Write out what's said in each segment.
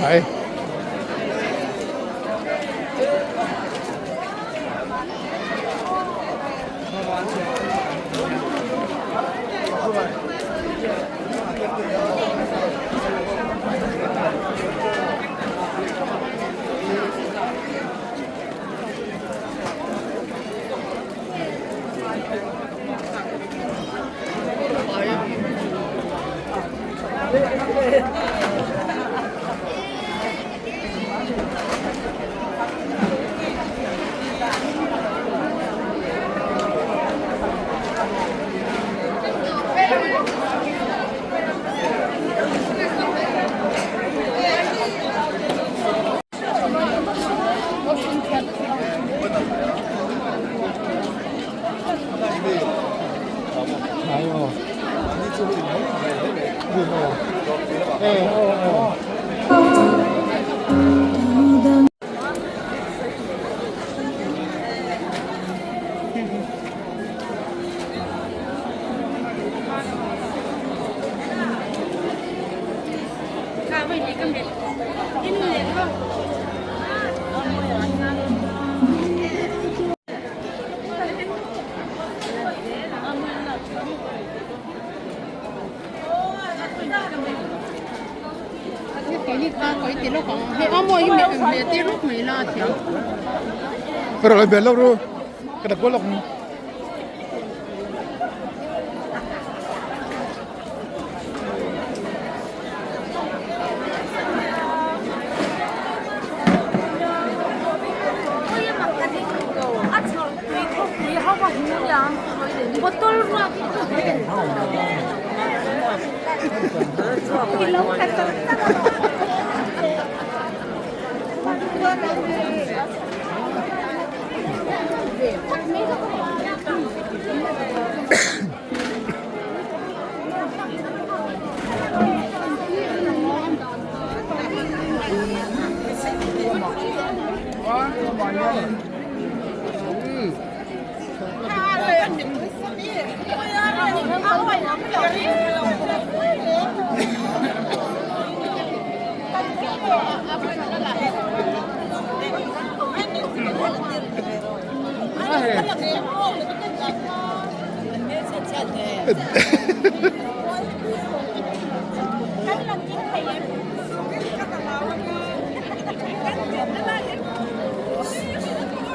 Khai. Rồi về lâu rồi, cái đặc có lộc.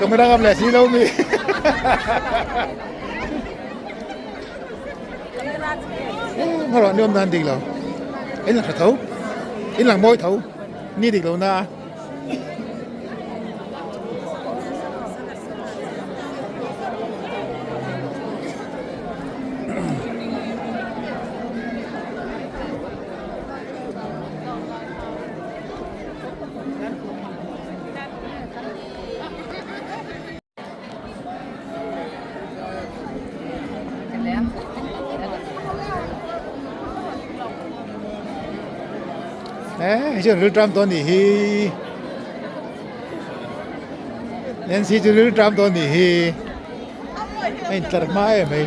Camera ngam leh si lo mi. Ngawrh ni awm dan dik lo. In lang tha tho. In lang mawi tho. Ni dik lo na. Hei chuan rilṭam tawh anih hi Nancy chu rilṭam tawh anih hi a intlar hma em mai.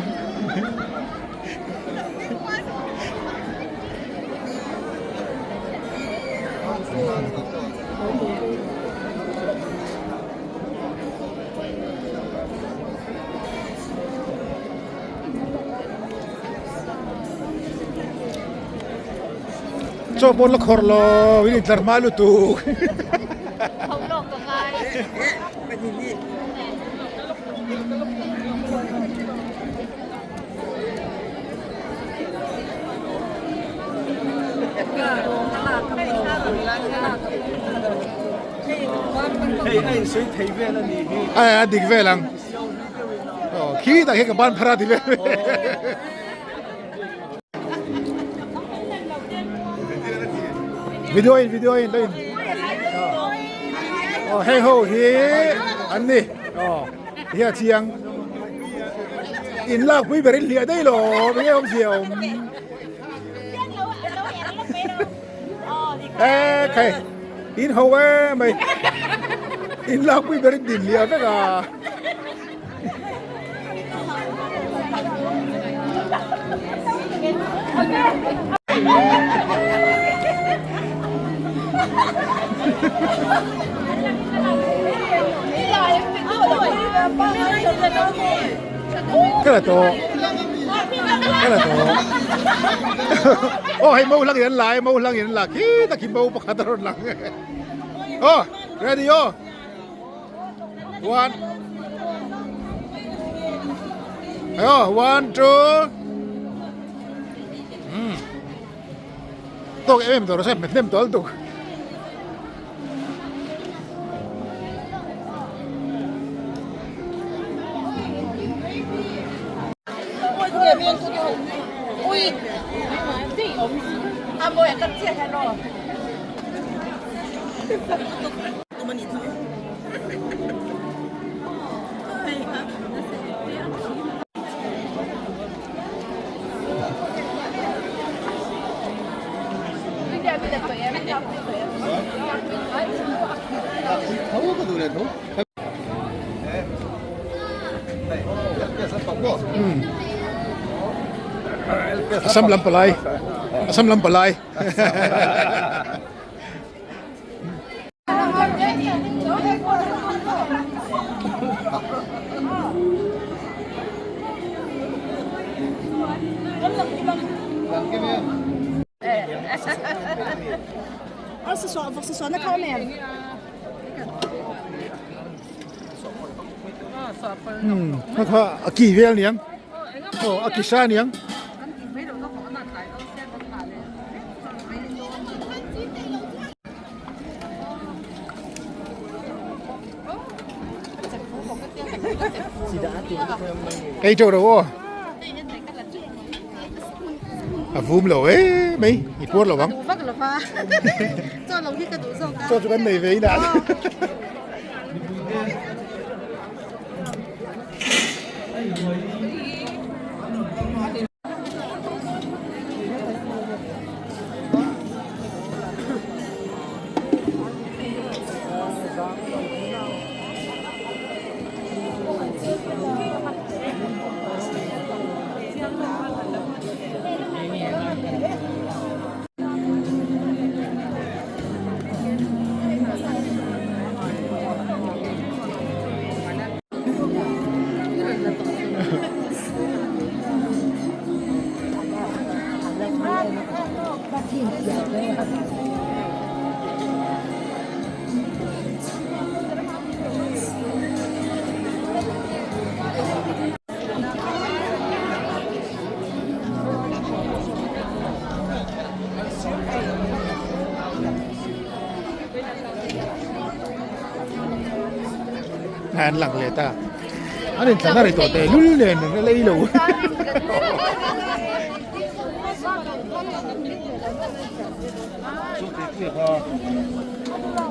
Chaw pawn la khawrh lo in intlar hma lutuk. Ai a dik vel ang khi tak hi ka ban phara ti vel video in video in in oh hei ho hi an ni oh hi a chiang in lak pui ber in hliah daih lo enge awm zia awm e khai in ho e mai in lak pui ber in din hliah vek a. Ka la tawh. Ka la tawh. Aw hei mo hlang in an la e, mo hlang in an la khi tak hi mo pakhat a rawn lang. Aw ready aw. One. Aw one two. Hmm. Tawk em em tawh rawh se hmet hnem tawh lutuk. Assam lam palai Assam lam palai Kha kha a ki vel niang aw a ki sa niang. Ei teuh ro aw. A vum lo e mai i puar lo ang. Chaw chu kan nei ve inah. An lang leh ta an inthlan a ri tawh teh lul nen an la ei lo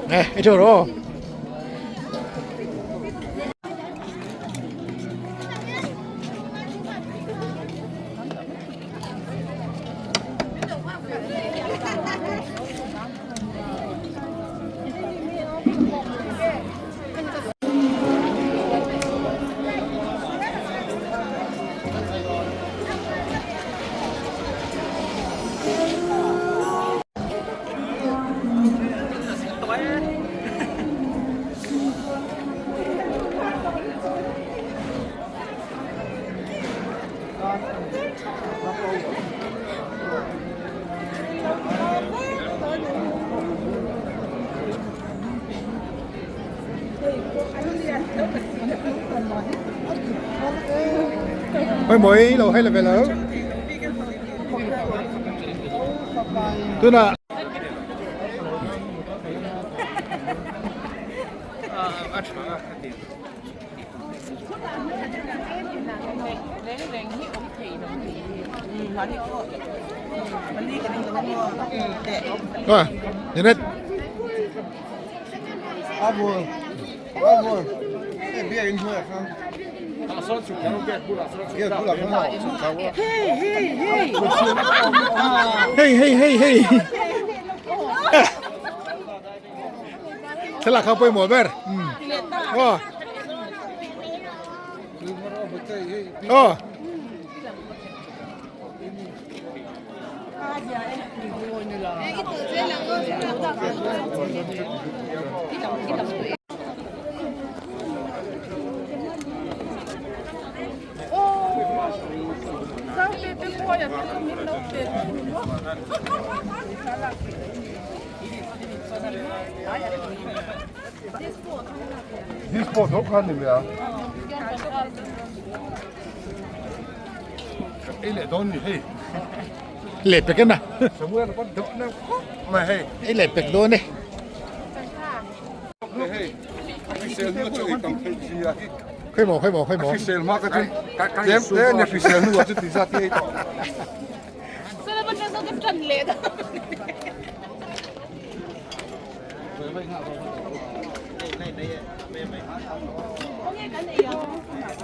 nè ei teuh rawh aw. Mawi lo hei la ve lo tunah. Rồi, nhìn hết. Hey hey hey hey. Thlalak kha pawimawh ber. Aw. Aw. Dispo tho khan ni mai a. Ei leh dawn ni hei. Leh pek em a. Samuel pawn deuh na khawp mai hei. Ei leh pek dawn e. Khawi maw khawi maw khawi maw. Hrisel hma ka chu tlem tlem nia hrisel hnu ah chu ti zat hi ei tawh.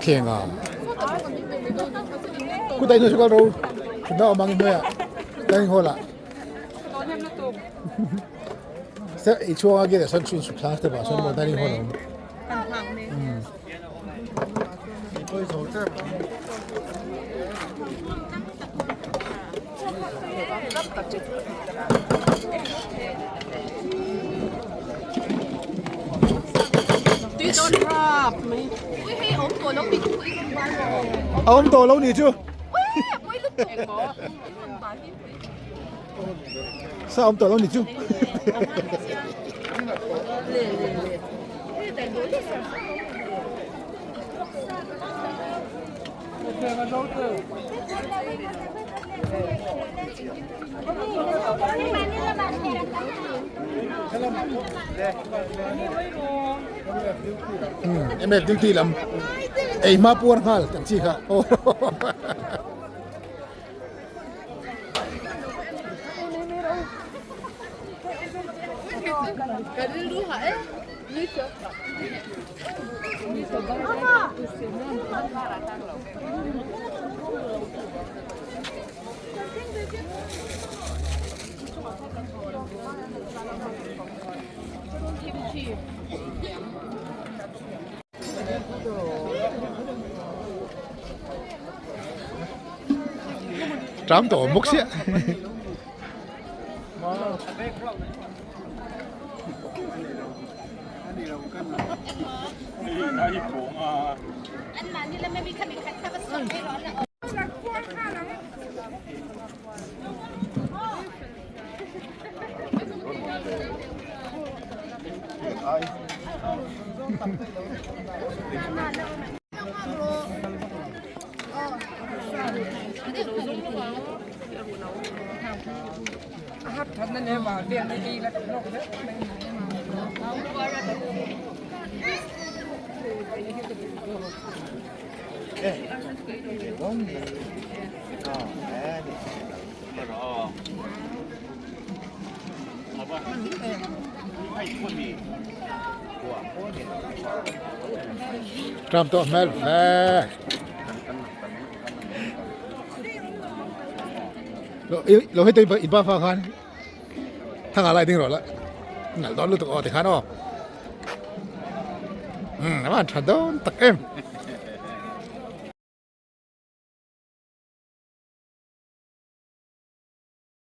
Thleng a. Kut a inhnuai chu kal ro. Thutna awm ang inhnuai ah dining hall ah. Se i chhuang a gate ah sawn chhun suk thlang step ah sawn maw dining hall a awm. A awm tawh lo ni chu. Sa awm tawh lo ni chu. MF duty lam ei hma puar nghal kan chi kha. Tram tawh awm bawk siah. Tram tawh hmel hle. Lo hei tawh in pa fa khan thanga lai ding rawh la nalh dawn lutuk aw tikhan aw. Umm a van tha dawn tak em.